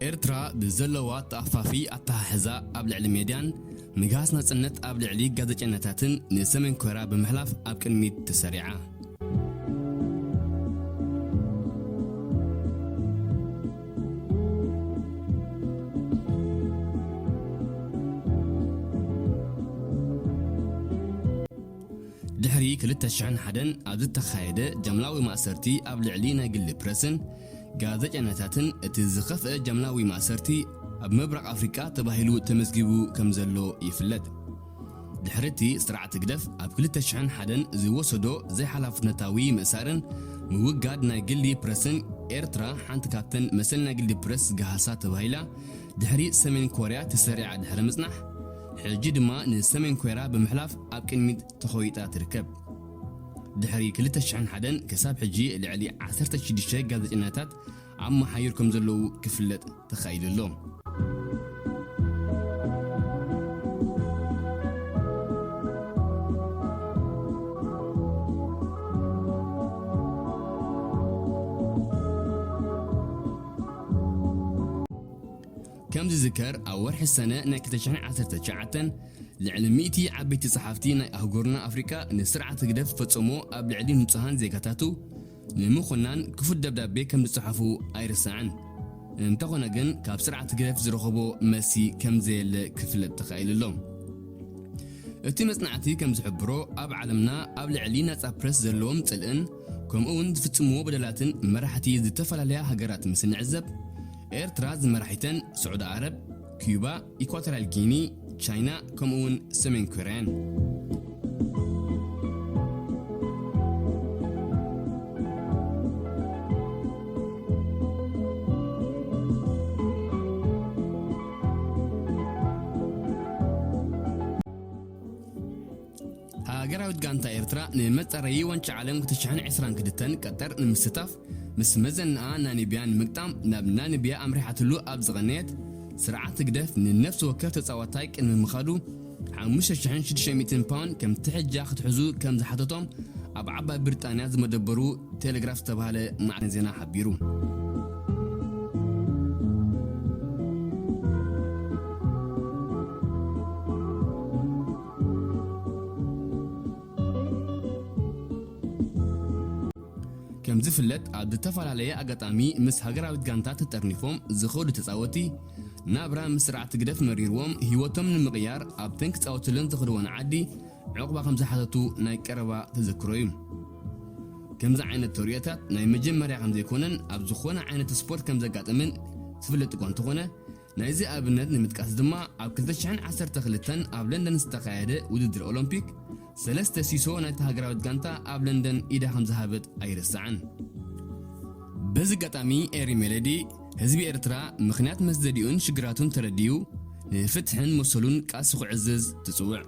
ኤርትራ ብዘለዋ ተኣፋፊ ኣተሓሕዛ ኣብ ልዕሊ ሜድያን ምግሃስ ናጽነት ኣብ ልዕሊ ጋዜጠኛታትን ንሰሜን ኮርያ ብምሕላፍ ኣብ ቅድሚት ተሰሪዓ። ድሕሪ ክልተ ሽሕን ሓደን ኣብ ዝተኻየደ ጃምላዊ ማእሰርቲ ኣብ ልዕሊ ናይ ግሊ ፕረስን ጋዜጠኛታትን እቲ ዝኸፍአ ጃምላዊ ማእሰርቲ ኣብ ምብራቕ ኣፍሪቃ ተባሂሉ ተመዝጊቡ ከም ዘሎ ይፍለጥ። ድሕሪ እቲ ስርዓት ህግደፍ ኣብ ክልተ ሽሕን ሓደን ዝወሰዶ ዘይሓላፍነታዊ ምእሳርን ምውጋድ ናይ ግሊ ፕረስን፣ ኤርትራ ሓንቲ ካብተን መሰል ናይ ግሊ ፕረስ ዝገሃሳ ተባሂላ ድሕሪ ሰሜን ኮርያ ተሰሪዓ ድሕሪ ምጽናሕ፣ ሕጂ ድማ ንሰሜን ኮርያ ብምሕላፍ ኣብ ቅድሚት ተኾይጣ ትርከብ። ድሕሪ ክልተ ሽሕን ሓደን ክሳብ ሕጂ ልዕሊ ዓሰርተ ሽዱሽተ ጋዜጠኛታት ኣብ መሓዩር ከም ዘለዉ ክፍለጥ ተኻኢሉ ኣሎ። ከም ዝዝከር፣ ኣብ ወርሒ ሰነ ናይ ክልተ ሽሕን ዓሰርተ ትሽዓተን ልዕሊ ሚእቲ ዓበይቲ ጸሓፍቲ ናይ ኣህጉርና ኣፍሪቃ ንስርዓት ህግደፍ ፈጸሞ ኣብ ልዕሊ ንጹሃን ዜጋታቱ ንምኹናን ክፉት ደብዳቤ ከም ዝጸሓፉ ኣይርሳዕን። እንተኾነ ግን፣ ካብ ስርዓት ህግደፍ ዝረኸቦ መልሲ ከም ዘየለ ክፍለጥ ተኻኢሉ ኣሎ። እቲ መጽናዕቲ ከም ዝሕብሮ፣ ኣብ ዓለምና ኣብ ልዕሊ ናጻ ፕረስ ዘለዎም ጽልእን ከምኡ እውን ዝፍጽምዎ በደላትን መራሕቲ ዝተፈላለያ ሃገራት ምስ ንዕዘብ፣ ኤርትራ ዝመራሒተን ስዑዲ ዓረብ፣ ኪዩባ፣ ኢኳቶርያል ጊኒ፣ ቻይና፣ ከምኡ እውን ሰሜን ኮርያን። ሃገራዊት ጋንታ ኤርትራ ንመጻረዪ ዋንጫ ዓለም ክልተ ሽሕን ዕስራን ክልተን ቀጠር ንምስታፍ ምስ መዘናኣ ናሚብያ ንምግጣም ናብ ናሚብያ ኣምሪሓትሉ ኣብ ዝቐነየት፣ ስርዓት ህግደፍ ንነፍሲ ወከፍ ተጻዋታይ ቅድሚ ምኻዱ ሓሙሽተ ሽሕን ሽዱሽተ ሚእትን ፓውንድ ከም ትሕጃ ክትሕዙ ከም ዝሓተቶም ኣብ ዓባይ ብሪጣንያ ዝመደበሩ ቴሌግራፍ ዝተባህለ ማዕከን ዜና ሓቢሩ። ከም ዝፍለጥ፣ ኣብ ዝተፈላለየ ኣጋጣሚ ምስ ሃገራዊት ጋንታ ተጠርኒፎም ዝኸዱ ተጻወቲ፣ ናብራ ምስ ስርዓት ህግደፍ መሪርዎም ህይወቶም ንምቕያር ኣብተን ክጻወትለን ዝኸድወን ዓዲ ዕቑባ ከም ዝሓተቱ ናይ ቀረባ ተዘክሮ እዩ። ከምዚ ዓይነት ተርእዮታት ናይ መጀመርያ ከም ዘይኮነን ኣብ ዝኾነ ዓይነት ስፖርት ከም ዘጋጥምን ዝፍለጥ እኳ እንተኾነ፣ ናይዚ ኣብነት ንምጥቃስ ድማ፣ ኣብ ክልተ ሽሕን ዓሰርተ ክልተን ኣብ ለንደን ዝተኻየደ ውድድር ኦሎምፒክ፣ ሰለስተ ሲሶ ናይታ ሃገራዊት ጋንታ ኣብ ለንደን ኢዳ ከም ዝሃበት ኣይርሳዕን። በዚ ኣጋጣሚ ኤሪ ሜሎዲ፣ ህዝቢ ኤርትራ ምኽንያት መሰደዲኡን ሽግራቱን ተረዲኡ፣ ንፍትሕን መሰሉን ቃልሲ ክዕዝዝ ትጽውዕ።